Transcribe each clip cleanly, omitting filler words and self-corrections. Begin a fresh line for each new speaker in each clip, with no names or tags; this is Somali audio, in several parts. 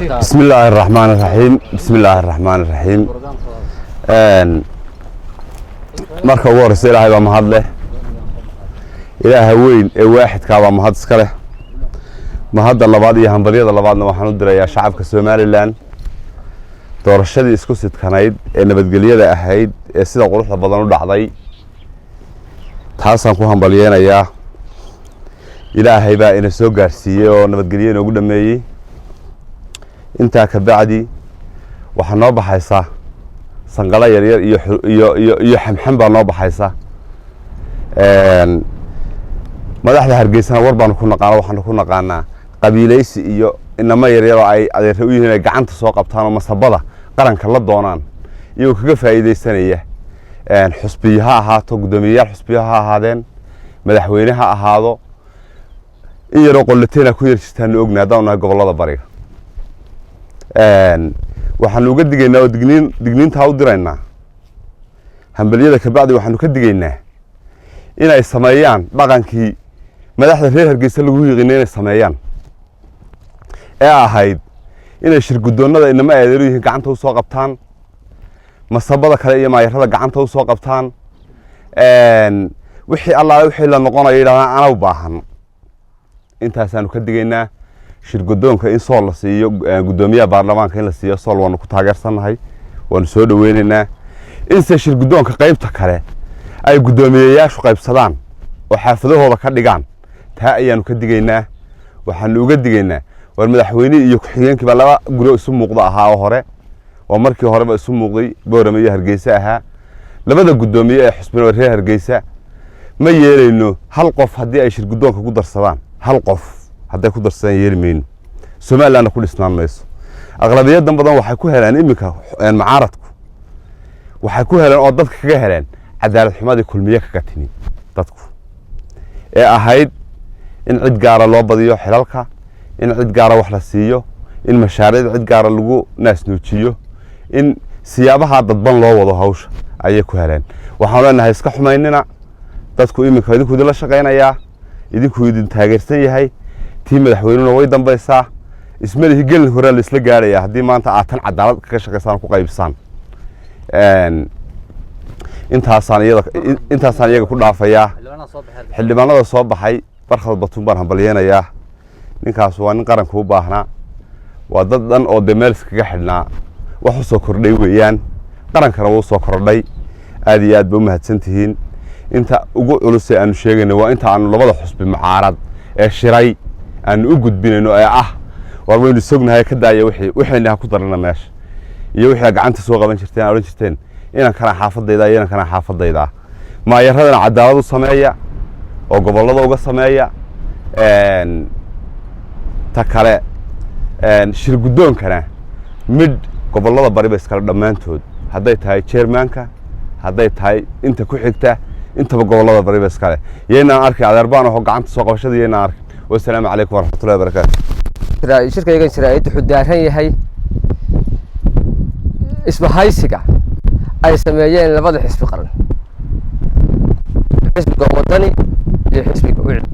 بسم الله الرحمن الرحيم، بسم الله الرحمن الرحيم. Marka ugu horeysa, Ilaahay baa mahad leh. Ilaaha weyn ee waaxidkaa baa mahad iska leh. Mahadda labaad iyo hambalyada labaadna waxaan u dirayaa shacabka Somaliland, doorashadii isku sidkanayd ee nabadgelyada ahayd ee sida quruxda badan u dhacday. Taasaan ku hambalyeynayaa. Ilaahay baa ina soo gaarsiiyey oo nabadgelyo inoogu dhameeyey. Intaa ka bacdi, waxaa noo baxaysa sanqalo yaryar iyo xamxam baa noo baxaysa. Madaxda Hargeysana war baanu ku naqaano. Waxaanu ku naqaanaa qabiilaysi iyo inamo yaryar oo ay adeere u yihiin ay gacanta soo qabtaan oo masabada qaranka la doonaan, iyagoo kaga faa'iidaysanaya. Xusbiyo ha ahaato, guddoomiyeyaal xusbiyo ha ahaadeen, madaxweyne ha ahaado, in yaroo qollateena ku yar jirtaanu ognahay haddaanu nahay gobollada bariga. Waxaanu uga digaynaa oo digniintaa u diraynaa. Hambalyada kabacdi, waxaanu ka digaynaa inay sameeyaan dhaqankii madaxda reer Hargeysa lagu yiqiinay inay sameeyaan ee ahayd inay shirguddoonnada inama adeeru yihiin gacanta u soo qabtaan, masabada kale iyo maayarada gacanta u soo qabtaan, wixii Allaale wixii la noqonayo yidhahdaan ana u baahan. Intaasaanu ka digaynaa. Shirguddoonka in Sool la siiyo, guddoomiyaha baarlamaanka in la siiyo Sool, waanu ku taageersannahay, waanu soo dhaweynaynaa. Inse shirguddoonka qaybta kale ay guddoomiyeyaashu qaybsadaan oo xaafadahooda ka dhigaan, taa ayaanu ka digaynaa. Waxaanu uga digaynaa, war madaxweynihii iyo ku-xigeenkii baa laba guro isu muuqda ahaa oo hore, oo markii horeba isu muuqday, Boorame iyo Hargeysa ahaa. Labada guddoomiye ee xusbina waa reer Hargeysa. Ma yeelayno hal qof haddii ay shirguddoonka ku darsadaan. Hal qof hadday ku darsadaan, yeeli mayno. Somalilandna ku dhisnaan mayso. Aqlabiyadan badan waxay ku heleen iminka mucaaradku, waxay ku heleen oo dadka kaga heleen cadaalad xumadii Kulmiye kaga timi dadku ee ahayd in cid gaara loo badiyo xilalka, in cid gaara wax la siiyo, in mashaariic cid gaara lagu naasnuujiyo, in siyaabaha dadban loo wado hawsha ayay ku heleen. Waxaan leenahay, iska xumaynina. Dadku iminka idinku idinla shaqaynayaa, idinkuu idin taageersan yahay. Tii madaxweynuna way dambaysaa. Ismalihi gelin horaa la isla gaaraya haddii maanta aad tan cadaalad kaga shaqaysaan, ku qaybisaan. Intaasaan iyaga ku dhaafayaa. Xildhibaanada soo baxay, Barkhad Batuun baan hambalyeynayaa. Ninkaas waa nin qaranka u baahnaa. Waa dad dhan oo dee meel iskaga xidhnaa wax u soo kordhay weeyaan, qarankana wuu soo kordhay. Aad iyo aad ba u mahadsan tihiin. Inta ugu culusee aanu sheegayno waa inta aanu labada xusbi mucaarad ee shiray aanu u gudbinayno ee ah, war waynu sognahay, ka daaya wixii waxayna ha ku darana meesha iyo wixii aad gacanta soo qaban jirteen, aad odhan jirteen inan kana xaafadayda iyo inan kana xaafadayda. Maayaradana cadaalad u sameeya oo gobollada uga sameeya. Ta kale, shir guddoonkana midh gobollada bari ba iskale dhammaantood, hadday tahay chairmanka, hadday tahay inta ku xigta, intaba gobollada bari ba iskale. Yaynaan arkin adeerbaan aho gacanta soo qabashada, yaynaan arkin. Wasalaamu calaykum waraxmatullahi wabarakaatu.
Shirkaygan jaraa'id wuxuu daaran yahay isbahaysiga ay sameeyeen labada xisbi qaran, xisbiga Wadani iyo xisbiga UCID.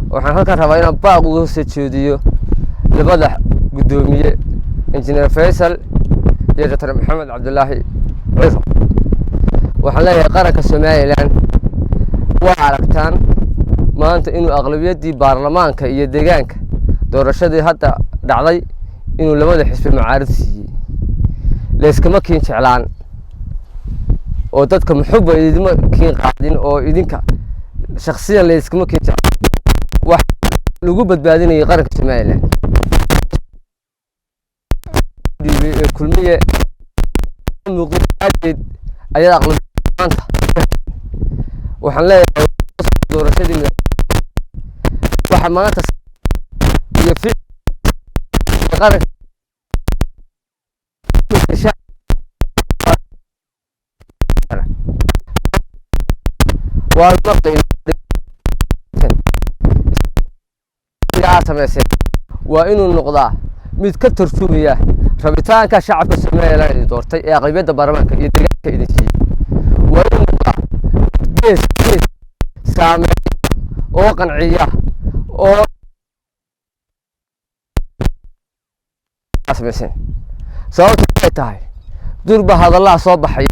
Waxaan halkan rabaa inaan baaq uga soo jeediyo labada guddoomiye, Injineer Faysal iyo Doctor Maxamed Cabdulaahi Ciro. Waxaan leeyahay, qaranka Somaliland waa aragtaan maanta inuu aqlabiyaddii baarlamaanka iyo deegaanka doorashadii hadda dhacday inuu labada xisbi mucaarid siiyey. Layskama kiin jeclaan oo dadka muxuba idinma kiin qaadin oo idinka shaksiyan layskama kiin jeclaan. Wax lagu badbaadinayay qaranka Somaliland dhiibay ee Kulmiye muuqdaadeed ayaa aqlabiya maanta. Waxaan leeyahay, doorashadii waxa maanta iyo qaranka waa maqlay samayseen, waa inuu noqdaa mid ka tarjumaya rabitaanka shacabka Somaliland idin doortay ee aqlabiyadda baarlamaanka iyo deegaanka idin siiyey. Waa inuu noqdaa gees gees saameeya oo qanciya oo Samayseen sababta waxay tahay durba hadallaha soo baxaya,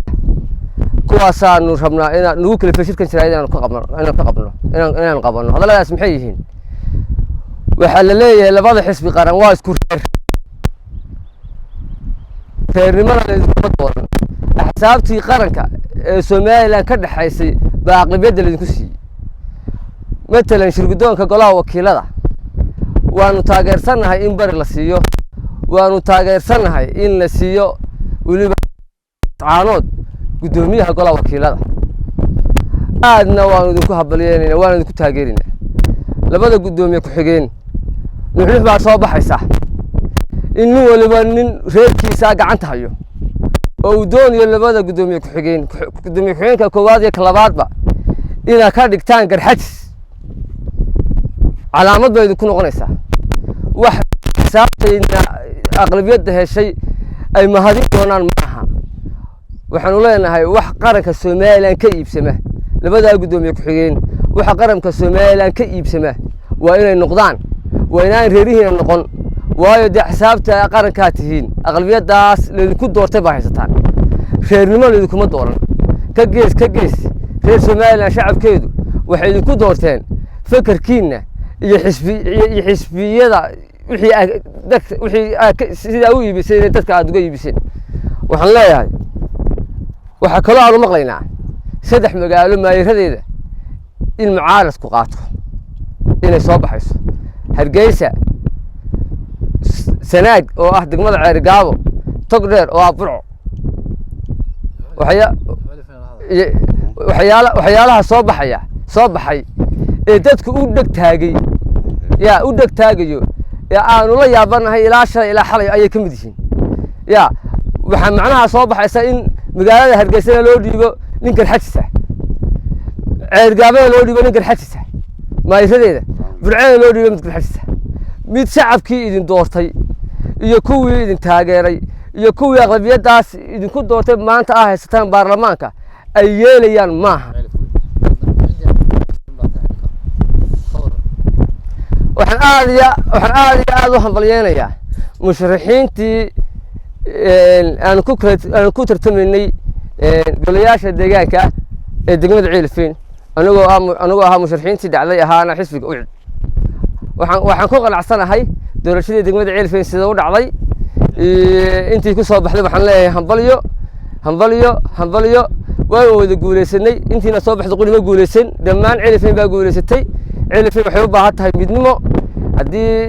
kuwaasaanu rabnaa inaan nagu kalifay shirkan jaraa'id inaan ka qabno, inaan ka qabno inaan inaan qabanno. Hadalladaas maxay yihiin? Waxaa la leeyahay labada xisbi qaran waa isku reer. Reernimada laydinkuma dooran. Axsaabtii qaranka ee Somaliland ka dhexaysay baa aqlabiyadda laydinku siiyey. Matalan, shirguddoonka golaha wakiilada waanu taageersannahay in bari la siiyo, waanu taageersannahay in la siiyo weliba caanood guddoomiyaha golaha wakiilada. Aadna waanu idinku habalyeynayna, waanu idinku taageerinaa. Labada guddoomiye ku-xigeen nuxnux baa soo baxaysa in nin waliba nin reerkiisaa gacanta hayo oo uu doonayo labada guddoomiye ku-xigeen, guddoomiye ku-xigeenka koowaad iyo ka labaadba, inaad ka dhigtaan Garxajis. Calaamad bay idinku noqonaysaa. Wax xisaabtayna aqlabiyadda heshay ay mahadin doonaan maaha. Waxaanu leenahay wax qaranka Somaliland ka iibsama labadaa guddoomiye ku-xigeen, waxa qaranka Somaliland ka iibsama waa inay noqdaan, waa inaan reerihiina noqon. Waayo dee xisaabta qarankaa tihiin, aqlabiyaddaas laydinku doortay baa haysataan, reernimo laydinkuma dooran. Ka gees ka gees reer Somaliland shacabkeedu waxay idinku doorteen fekerkiinna iyo xisbi iyo xisbiyada wixii dadka wixii sidaa u iibiseen, dadka aad uga iibiseen. Waxaan leeyahay, waxaa kaloo aanu maqlaynaa saddex magaalo maayiradeeda in mucaaradku qaato, inay soo baxayso Hargeysa, Sanaag oo ah degmada Ceerigaabo, Togdheer oo ah Burco. Waxyaalaha soo baxaya, soo baxay ee dadku u dheg taagay, yaa u dheg taagayo ee aanu la yaabanahay ilaa shalay ilaa xalay ayay ka mid yihiin. Ya waxaa macnaha soo baxaysa in magaalada Hargeysana loo dhiibo nin Garxajisa, Ceergaabana loo dhiibo nin Garxajisa maayiradeeda, Burcena loo dhiibo mid Garxajisa. Mid shacabkii idin doortay iyo kuwii idin taageeray iyo kuwii aqlabiyaddaas idinku doortay maanta ah haysataan baarlamaanka ay yeelayaan maaha. Waxaan aad iyo aad u hambalyeynayaa musharaxiintii aanu ku tartamaynay golayaasha deegaanka ee degmada Ceelafeyn. Anigoo ahaa musharaxiintii dhacday ahaana xisbiga UCID, waxaan ku qanacsanahay doorashadii degmada Ceelafeyn sida u dhacday. Intii ku soo baxday waxaan leeyahay hambalyo, hambalyo, hambalyo. Waan wada guuleysanay. Intiina soo baxday quri ma guuleysan, dhammaan Ceelafeyn baa guuleysatay. Ceelafeyn waxay u baahan tahay midnimo. Haddii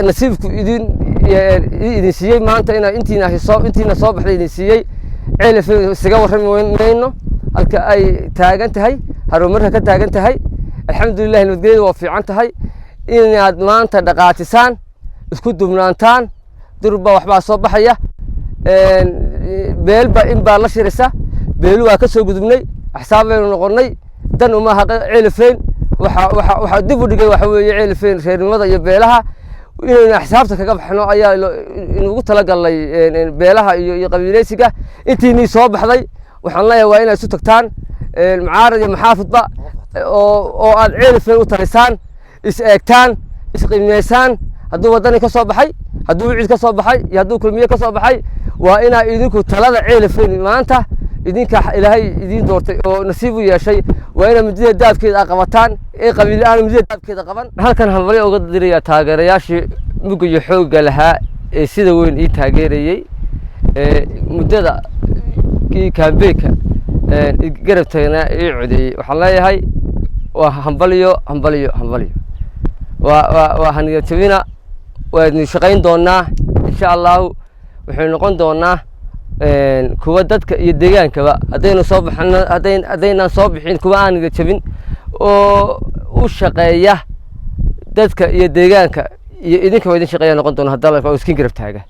nasiibku idin siiyey maanta ina intiina soo baxday idin siiyey, Ceelafeyn isaga warrami mayno halka ay taagan tahay, horumarka ka taagan tahay. Alxamdulilah, nabadgelyada waa fiican tahay. Inaad maanta dhaqaajisaan, isku dubnaantaan. Durba waxbaa soo baxaya, beelba in baa la shirisa. Beelu waa ka soo gudubnay, axsaab baynu noqonnay. Dan uma aha Ceelafeyn. Waxa dib u dhigay waxa weeye Ceelafeyn reernimada iyo beelaha. Inaynu axsaabta kaga baxno ayaa inugu talagalnay beelaha iyo qabiileysiga. Intiinii soo baxday waxaan leeyahay waa inaad isu tagtaan, mucaarad iyo maxaafidba, oo aad Ceelafeyn u talisaan, is eegtaan, isqiimeysaan. Hadduu Wadani ka soo baxay, hadduu UCID ka soo baxay iyo hadduu Kulmiye ka soo baxay, waa inaa idinku talada Ceelafeyn maanta idinka Ilaahay idiin doortay oo nasiib u yeeshay, waa inaa midida daabkeeda a qabataan ee qabiil aan midida daabkeeda qaban. Halkan hambalyo uga diraya taageerayaashii mugga iyo xoogga lahaa ee sida weyn ii taageerayey ee muddada kii campaignka garab taagnaa, ii codeeyey. Waxaan leeyahay waa hambalyo, hambalyo, hambalyo. Waa haniyad jabina. Waa idin shaqayn doonaa insha Allahu. Waxay noqon doonaa kuwa dadka iyo deegaankaba haddaynu soo baxno, haddaynaan soo bixin, kuwa aan niyad jabin oo u shaqeeya dadka iyo deegaanka iyo idinka waa idin shaqeeya noqon doona. Hadda oo iskin garab taaga.